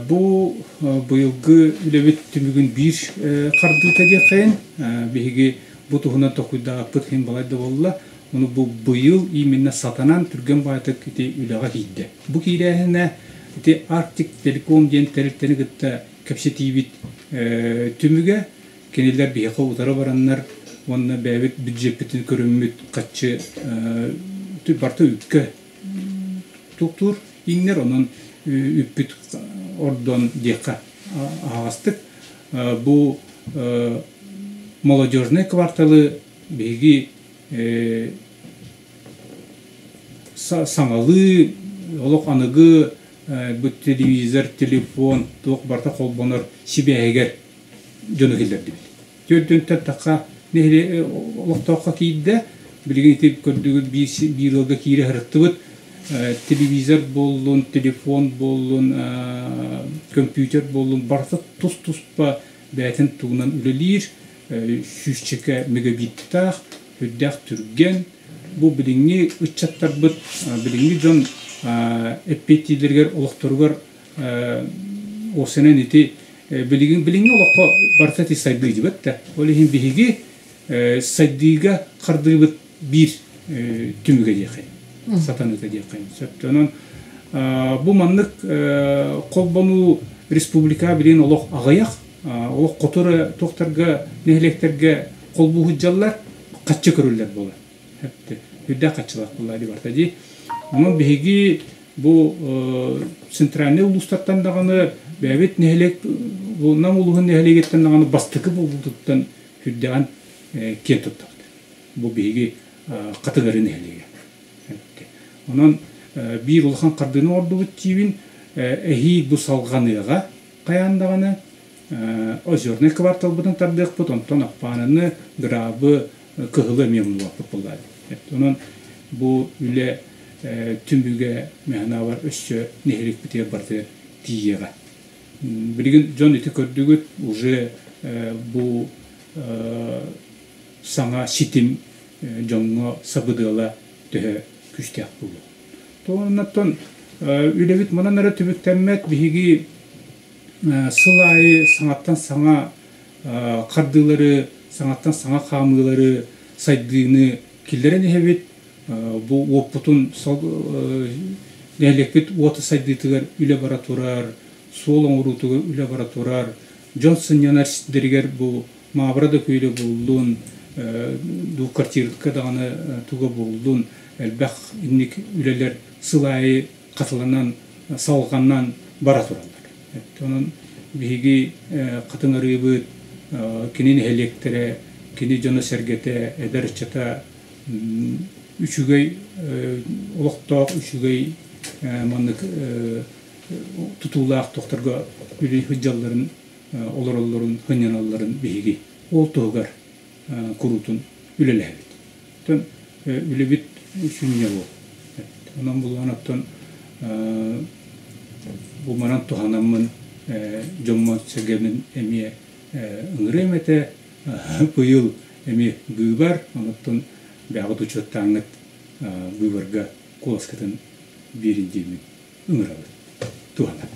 Бу быйылгы үлэбит түмүгүн биир хардыыта диэххэйин. Биһиги бу туһунан толкуйдаабыппыт иһин балай да буолла. Ону бу быйыл именно сатанан түргэн баҕайытык ити үлэҕэ киирдэ. Бу киирээһинэ ити Арктик Телеком диэн тэрилтэни кытта кэпсэтиибит түмүгэ кинилэр биһиэхэ утары бараннар уонна бэйэбит бюджеппитин көрүммүт хаччы барыта үпкэ туохтуур иҥнэр, онон үппүт ордон диэххэ аһаҕастык. Бу молодежнай кварталы биһиги саҥалыы олох аныгы бу телевизор, телефон туох барыта холбонор сибээһигэр дьону киллэрдибит. Төрдүнтэн тахха олохтооххо киирдэ. Билигин ити көрдүгүт биир ыалга киирэ сырыттыбыт. Телевизор буоллун, телефон буоллун, компьютер буоллун барыта тус-туспа бэйэтин тугунан үлэлиир, сүүсчэкэ мегабиттаах, үрдээх түргэн. Бу билиҥҥи ыччаттарбыт, билиҥҥи дьон эппиэттииллэригэр олохторугар уопсайынан ити билигин билиҥҥи олоххо барыта ити сайдыы дьибэт да. Ол иһин биһиги сайдыыга хардыыбыт биир түмүгэ диэххин, сатаныыта диэххин сөп. Онон бу маннык холбонуу республика билигин олох аҕыйах, олох хоту эрэ туохтарга, нэһилиэктэргэ холбуу сылдьаллар, хаччы көрүллэр буолар. Үрдээх хаччылаах буолла дии барта дии. Онон биһиги бу центральнай улуустартан даҕаны бэйэбит нэһилиэк бу Нам улууһун нэһилиэгиттэн даҕаны бастакы буолбутуттан сүрдээҕин киэн туттабыт. Бу биһиги Хатыгары нэһилиэгэ. Онон биир улахан хардыыны оҥордубут диибин. Эһиил бу салҕаныаҕа хайаан даҕаны Озернай кварталбытын тардыахпыт, онтон Аппааныны, Грабы, Кыһылы эмиэ умнубаппыт буоллаа. Онон бу үлэ түмүгэ мэһэнаабар өссө нэһиликпитигэр барытыгар тиийиэҕэ. Билигин дьон ити көрдүгүт, уже бу саҥа ситим дьоҥҥо сабыдыала төһө күүстээх буолуо. Оннуттан үлэбит манан эрэ түмүктэммэт, биһиги сыл аайы саҥаттан саҥа хардыылары, саҥаттан саҥа хаамыылары, сайдыыны киллэрэн иһэбит. Бу уоппутун нэһилиэкпит уота сайдыытыгар үлэ бара турар, суол оҥоруутугар үлэ бара турар, дьон сынньанар сирдэригэр бу Маабыра да күөлэ буоллун, дуу квартирка даҕаны туга буоллун, элбэх инник үлэлэр сыл аайы хатыланан, салҕанан бара тураллар. Онон биһиги Хатыҥ Арыыбыт, кини нэһилиэктэрэ, кини дьоно-сэргэтэ, эдэр ыччата үчүгэй олохтоох, үчүгэй маннык тутуулаах тохторго үлэ сылдьалларын, олороллорун, сынньаналларын биһиги ол туһугар куруутун үлэлэһэбит. Оттон үлэбит сүнньэ ол. Онон булан оттон бу манан туһанаммын дьоммун-сэргэбин эмиэ ыҥырыам этэ. Быйыл эмиэ быыбар, онуттан бэйэҕит учуоттааҥҥыт быыбарга куоласкытын биэрин диэммин ыҥырабын. Туһанан.